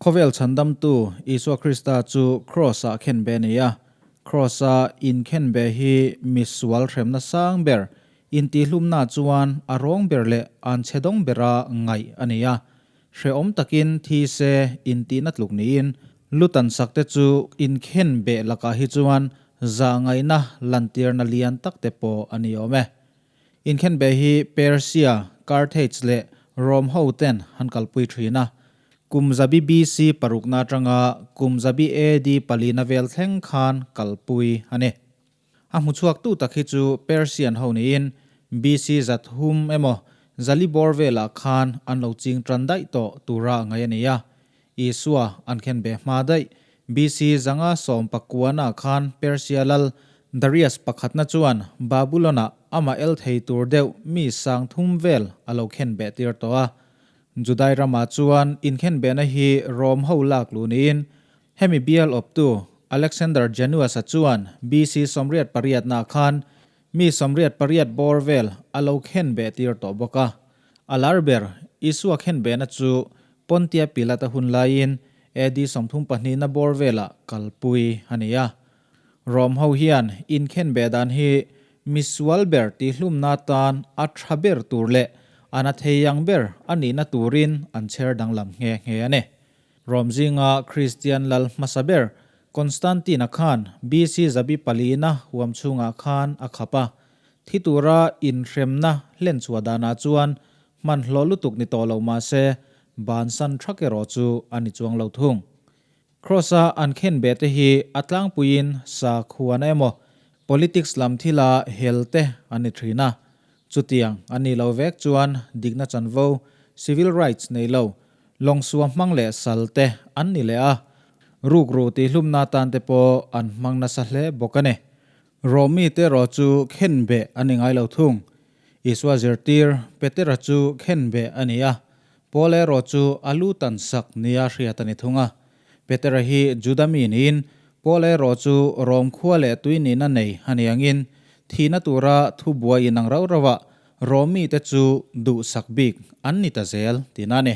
Khawvel chhandamtu Isua Krista chu Kraws-ah khenbeh a ni a. Kraws-a inkhenbeh hi misual hremna sang ber, intihhlumna chuan a rawng ber leh an chhe dawng bera ngaih a ni a. Hrehawm takin thi se intihna tluk niin lutan sakte chu inkhenbeh lakah hi chuan zahngaihna lantirna lian tak te pawh a ni awm e. Inkhenbeh hi Persia, Carthage leh Rome ho ten han kalpui thin a. Kum zabi BC parukna atanga kum zabi AD palina vel thleng khan kalpui a ni. A hmuchhuaktu tak hi chu Persian ho niin BC zathum emaw zali bawr velah khan an lo ching tan daih tawh tura ngaih a ni a. Isua an khenbeh hma daih BC 190 khan Persia lal Darius pakhatna chuan Babulon-ah amah el thei tur deuh mi sang thum vel a lo khenbeh tir tawh a. Judai ramah chuan inkhenbehna hi Rom ho lak luh niin hemi bial awptu Alexander Jannaeus-a chuan BC 88 khan mi 88 bawr vel a lo khenbeh tir tawh bawk a. A lar ber Isua khenbehna chu Pontia Pilata hun laiin AD 32 bawr velah kalpui a ni a. Rom ho hian inkhenbeh dan hi misual ber tihhlumna atan a tha ber tur leh a na thei ang ber a nihna turin an chher danglam nghe nghe a ni. Rom zinga Kristian lal hmasa ber Constantine-a khan BC zabi palina huam chhungah khan a khap a. Thi tura inhremna hlenchhuah danah chuan hmanhlawh lutuk ni tawh lo mah se bansan thak erawh chu a ni chuang lo thung. Kraws-a an khenbeh te hi a tlangpuiin sakhuana emaw politics lam thila hel te an ni thin a. Chutiang an nih lo vek chuan dikna chanvo, civil rights, nei lo, lawngsua hmang leh sal te an ni leh a. Rukru tihhlumna tan te pawh an hmang nasa hle bawk a ni. Rawmi te erawh chu khenbeh an ni ngai lo thung. Isua zirtir Petera chu khenbeh a ni a, Paul erawh chu a lu tan sak nia hriat a ni thung a. Petera hi Juda mi niin Paul erawh chu Rom khua leh tui nihna nei a ni angin thihna tura thu buai inang rauh rauhah Rom mite chu duhsak bik an ni ta zel tihna a ni.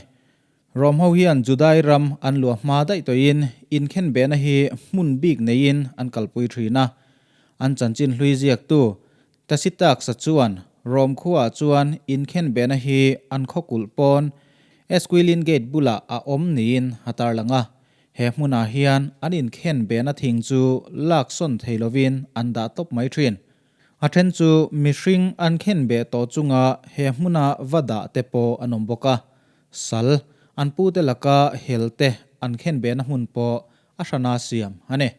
Rom ho hian Judai ram an luah hma daih tawhin inkhenbehna hi hmun bik neiin an kalpui thin a. An chanchin hlui ziaktu Tacitus-a chuan Rom khuaah chuan inkhenbehna hi an khaw kulh pawn Esquilin Gate bulah a awm niin a tarlang a. He hmunah hian an inkhenbehna thing chu lak sawn thei lovin an dah tawp mai thin. A then chu mihring an khenbeh tawh chunga he hmuna va dah te pawh an awm bawk a. Sal, an pute laka hel te an khenbehna hmun pawh a hrana siam a ni.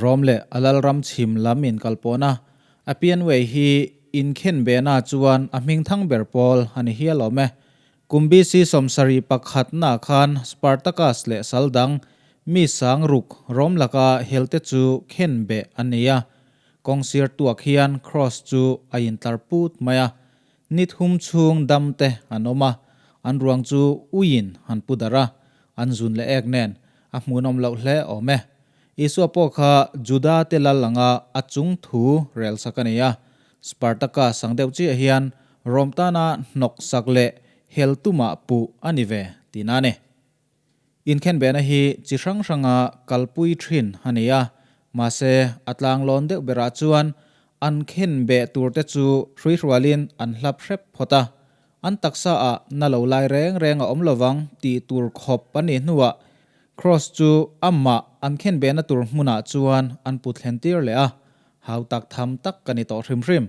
Rom leh a lalram chhim lam inkalpawhna Appian Way hi inkhenbehna chuan a hming thang ber pawl a ni hial awm e. Kum BC 71 khan Spartacus leh sal dang mi sang ruk Rom laka helte chu khenbeh an ni a. Kawngsir tuak hian Cross chu a intlar put mai a. Ni thum chhung dam te an awm a, an ruang chu uiin han pu darh a, an zun leh ek nen a hmuhnawm loh hle awm e. Isua pawh kha Juda te lal anga a chung thu rel sak a ni a. Spartacus ang deuh chiah hian Rom tana hnawk sak leh hel tumah puh a ni ve tihna a ni. Inkhenbehna hi chi hrang hranga kalpui thin a ni a, mahse a tlanglawn deuh berah chuan an khenbeh turte chu hruihrualin an hlap hrep phawt a, an taksa ah na lo lai reng reng a awm lovang tih tur khawp a nih hnuah Kraws chu amah an khenbehna tur hmunah chuan an put thlen tir leh a, hau tak tham tak ka ni tawh hrim hrim.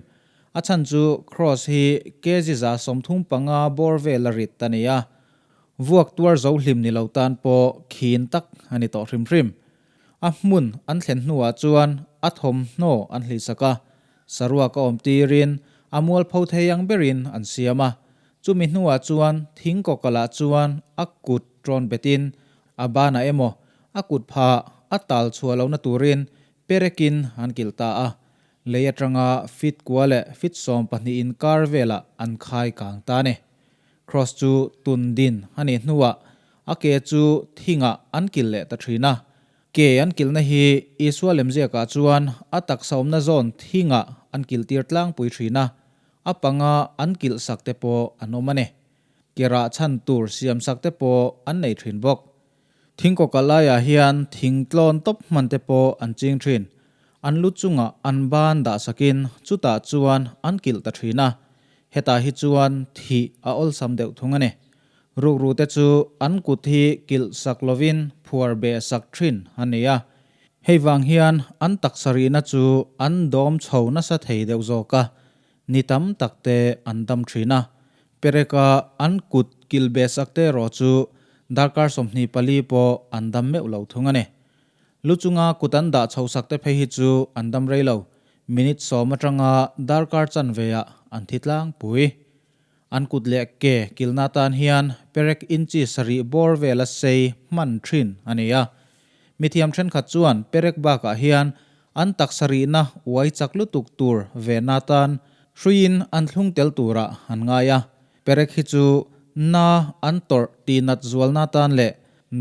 A chhan chu Kraws hi kg 35 bawr vel a rit a ni a, Vuak tuar zo hlim ni lo tan pawh khin tak a ni tawh hrim hrim. A hmun an thlen hnuah chuan a thawmhnaw an hlihsak a, saruak a awm tirin a mualpho thei ang berin an siam a. Chumi hnuah chuan thing kawkalah chuan a kut rawn betin a banah emaw a kut phah a tal chhuah lohna turin perekin an kilh ta a. Lei atanga fit kua leh fit 12 inkar velah an khai kang ta a ni. Kraws chu tun din a nih hnuah a ke chu thingah an kilh leh ta thin a. Ke an kilhna hi Isua lemziakah chuan a taksa awmna zawn thingah an kilh tir tlangpui thin a, a panga an kilh sak te pawh an awm a ni. Ke rah chhan tur siam sak te pawh an nei thin bawk. Thingkawka laiah hian thing tlawn tawp hman te pawh an ching thin. An lu chungah an ban dah sakin chutah chuan an kilh ta thin a, hetah hi chuan thih a awlsam deuh thung a ni. Rukru te chu an kut hi kilh sak lovin phuar beh sak thin a ni a, hei vang hian an taksa rihna chu an dawm chho nasa thei deuh zawk a, ni tam tak te an dam thin a. Pereka an kut kilh beh sak te erawh chu darkar 24 pawh an dam meuh lo thung a ni. Lu chunga kut an dah chho sak te phei hi chu an dam rei lo, minute 10 atanga darkar chanve ah an thi tlangpui. An kut leh ke kilhna atan hian perek inchi sarih bawr vela sei hman thin a ni a. Mithiam thenkhat chuan perek bakah hian an taksa rihna uai chak lutuk tur vehna atan hruiin an thlung tel turah an ngai a. Perek hi chu na an tawrh tihnat zualna atan leh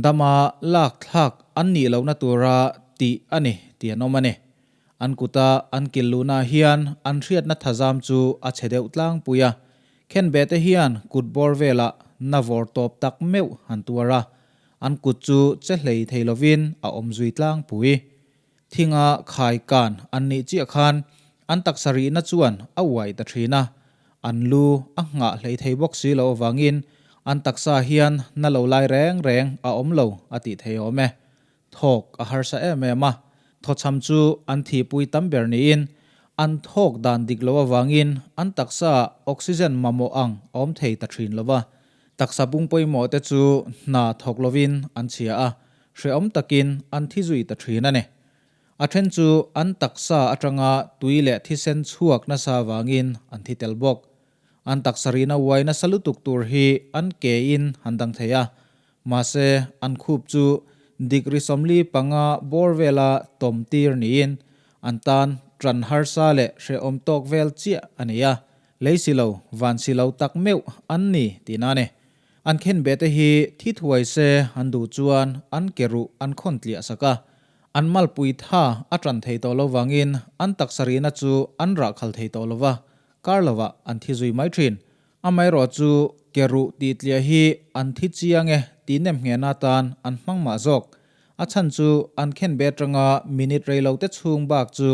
dama lak thlak an nih lohna tura tih a ni tih an awm a ni. An kuta an kilh luhnaah hian an hriatna thazam chu a chhe deuh tlangpui a. Khenbeh te hian kut bawr velah na vawr tawp tak meuh an tuar a, an kut chu che hlei thei lovin a awm zui tlangpui. Thinga khai kan an nih chiah khan an taksa rihna chuan a uai ta thin a, an lu a nghah hlei thei bawk si loh avangin an taksa hian na lo lai reng reng a awm lo a tih thei awm e. Thawk a harsa em em a, thawchham chu an thihpui tam ber niin an thawk dan dik loh avangin an taksa oxygen mamawh ang a awm thei ta thin lo va. Taksa bung pawimawh te chu hna thawk lovin an chhia a, hrehawm takin an thi zui ta thin a ni. A then chu an taksa atanga tui leh thisen chhuak nasa avangin an thi tel bawk. An taksa rihna uai nasa lutuk tur hi an ke in an dang thei a, mahse an khup chu degree 45 bawr vela tawm tir niin an tan tan harsa leh hrehawm tawk vel chiah a ni a, lei si lo, van si lo tak meuh an ni tihna a ni. An khenbeh te hi thi thuai se an duh chuan an ke ruh an khawn tliah sak a, an malpui tha a tan thei tawh lo vangin an taksa rihna chu an rah khal thei tawh lo va, Kar lovah an thi zui mai thin. Amaherawh chu ke ruh tih tliah hi an thi chiang e tih nem nghehna atan an hmang mah zawk. A chhan chu an khenbe atanga minute rei lo te chhung bak chu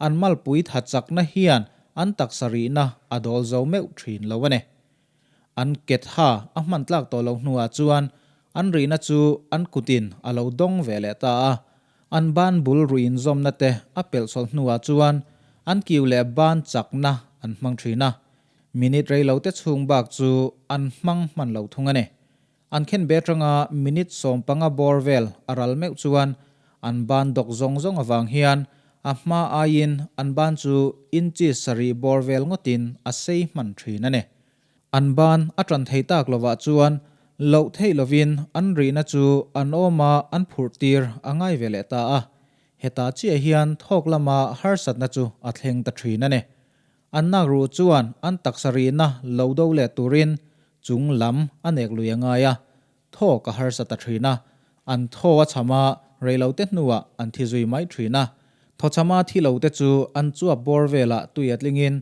an malpui tha chakna hian an taksa rihna a dawl zo meuh thin lo a ni. An ke tha a hman tlak tawh loh hnuah chuan an rihna chu an kutin a lo dawng ve leh ta a. An ban bul ruih inzawmna te a pelhsawlh hnuah chuan an kiu leh ban chakna an hmang thin a. Minute rei lo te chhung bak chu an hmang hman lo thung a ni. An khenbe atanga minute 15 bawr vel a ral meuh chuan an ban dawk zawng zawng avang hian a hma aiin an ban chu inches sarih bawr vel ngawtin a sei hman thin a ni. An ban a tan thei tak lovah chuan loh theih lovin an rihna chu an awma an phurh tir a ngai ve leh ta a. Heta chiah hian thawk lama harsatna chu a thleng ta thin a ni. An nak ruh chuan an taksa rihna lo do leh turin chung lam a nek lui a ngai a, thawk a harsa ta thin a. An thaw a chham a, reilote hnuah an thi zui mai thin a. Thawchhama thi lote chu an chuap bawr velah tui a tlingin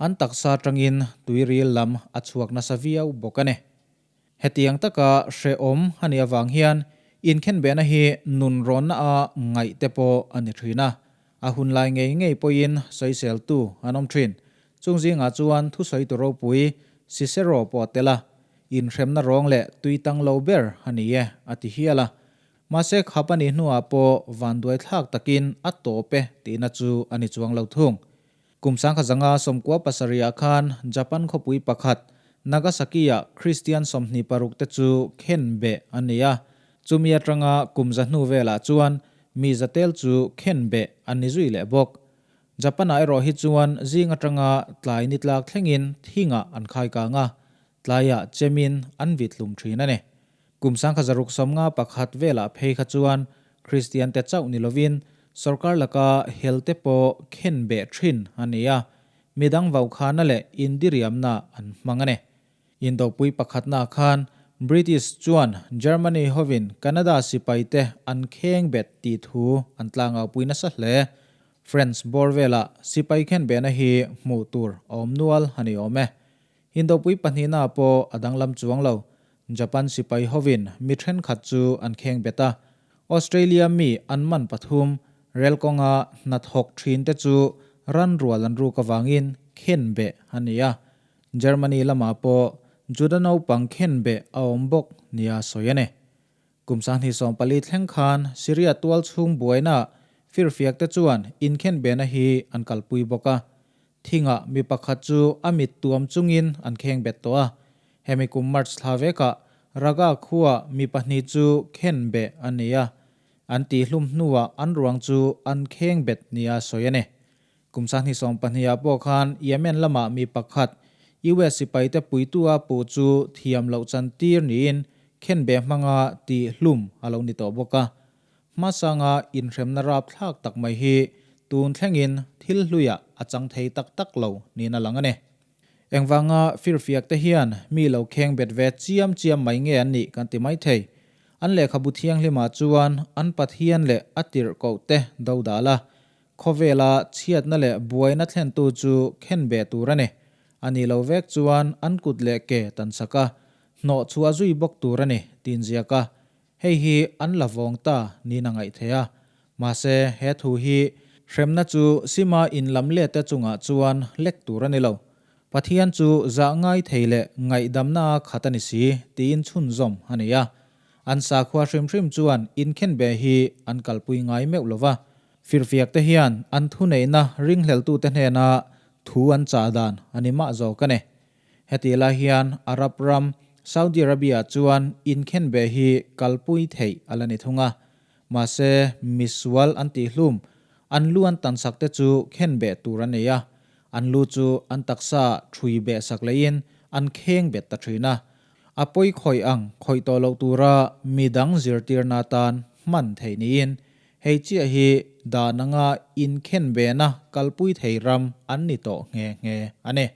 an taksa atangin tuiril lam a chhuak nasa viau bawk a ni. Hetiang taka hrehawm a nih avang hian inkhenbehna hi nun rawnna a ngaih te pawh a ni thin a. A hun lai ngei ngei pawhin sawiseltu an awm thin. Chung zingah chuan thusawitu ropui Cicero pawh a tel a, inhremna rawng leh tui tang lo ber a ni e a ti hial a. Mahse khap a nih hnuah pawh vanduai thlak takin a tawp e tihna chu a ni chuang lo thung. Kum 1997 ah khan Japan khawpui pakhat Nagasaki-ah Kristian 26 te chu khen beh an ni a, chumi atanga kum za hnu velah chuan mi za tel chu khen beh an ni zui leh bawk. Japan-ah erawh hi chuan zing atanga tlai ni tlak thlengin thingah an khai kang a, tlaiah chemin an vit hlum thin a ni. Kum 1651 velah phei kha chuan Kristian te chauh ni lovin sorkar laka hel te pawh khen beh thin a ni a, midang vaukhana leh indiriamna an hmang a ni. Indopui pakhatna khan British chuan Germany hovin Canada sipai te an kheng bet tih thu an tlangaupui nasa hle. France bawr velah sipai khen behna hi hmuh tur a awm nual a ni awm e. Indopui pahnihna pawh a danglam chuang lo. Japan sipai hovin mi thenkhat chu an kheng bet a. Australia mi an man pathum rel kawnga hnathawk thin te chu ran rual an ruk avangin khenbeh a ni a. Germany lamah pawh Juda naupang khenbeh a awm bawk nia sawi a ni. Kum 2014 thleng khan Syria tual chhung buaina firfiak te chuan inkhenbehna hi an kalpui bawk a. Thingah mi pakhat chu a mit tuam chungin an khengbet tawh a. Hemi kum March thla vekah Raga khuaa mi pahnih chu khenbeh an ni a. An tihhlum hnuah an ruang chu an khengbet nia sawi a ni. Kum 2020 ah pawh khan Yemen lamah mi pakhat US sipaite puitu a puh chu thiam loh chantir niin khenbeh hmanga tihhlum a lo ni tawh bawk a. Hmasanga inhremna rapthlak tak mai hi tun thlengin thil hluiah a chang thei tak tak lo niin a lang a ni. Engvanga firfiak te hian mi lo kheng bet ve chiam chiam mai nge an nih kan ti mai thei. An lehkhabu thianghlimah chuan an Pathian leh a tirhkoh te do dal a, khawvela chhiatna leh buaina thlentu chu khen beh tur a ni. A nih lo vek chuan an kut leh ke tan sak a, hnawh chhuah zui bawk tur a ni, tiin ziak a. Hei hi an la vawng ta niin a ngaih theih a. Mahse, he thu hi hremna chu Sima in lam lette chungah chuan lek tur a ni lo. Pathian chu zah ngai thei leh ngaihdamna a khat a ni si, tiin chhunzawm a nei a. An sakhua hrim hrim chuan inkhenbeh hi an kalpui ngai meuh lo va. Firfiakte hian an thuneihna ringhleltute hnena thu an chah dan a ni mah zawk a ni. Heti lai hian Arab ram Saudi Arabia chuan inkhenbeh hi kalpui theih a la ni thung a. Mahse, misual an tihhlum, an lu an tansak te chu khenbeh tur a nei a. An lu chu an taksa thui beh sak leiin an kheng bet ta thin a. A pawi khawih ang khawih tawh loh tura midang zirtirna atan hman theih niin hei chiah hi dan anga inkhenbehna kalpui thei ram an ni tawh nghe nghe a ni.